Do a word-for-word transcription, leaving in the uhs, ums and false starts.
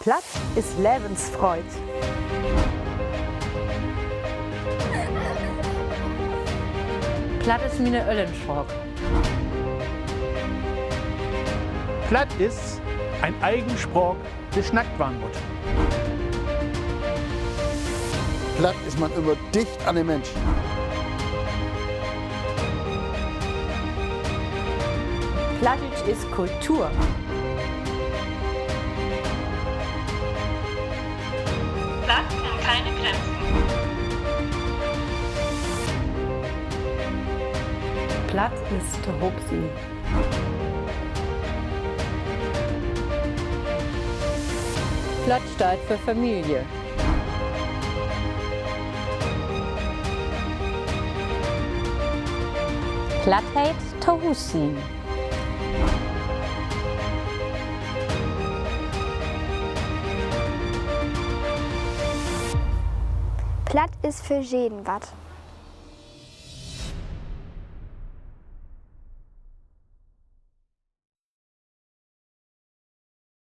Platt is Levensfreud. Platt is miene Öllernspraak. Platt is en egen Spraak, de snackt warrn mutt. Platt is man ümmer dicht an de Minschen. Plattdüütsch is Kultur. Platt kennt keine Grenzen. Platt is tohoop sien. Platt steiht för Familie. Platt heet Tohuus sien. Platt is för jeden wat.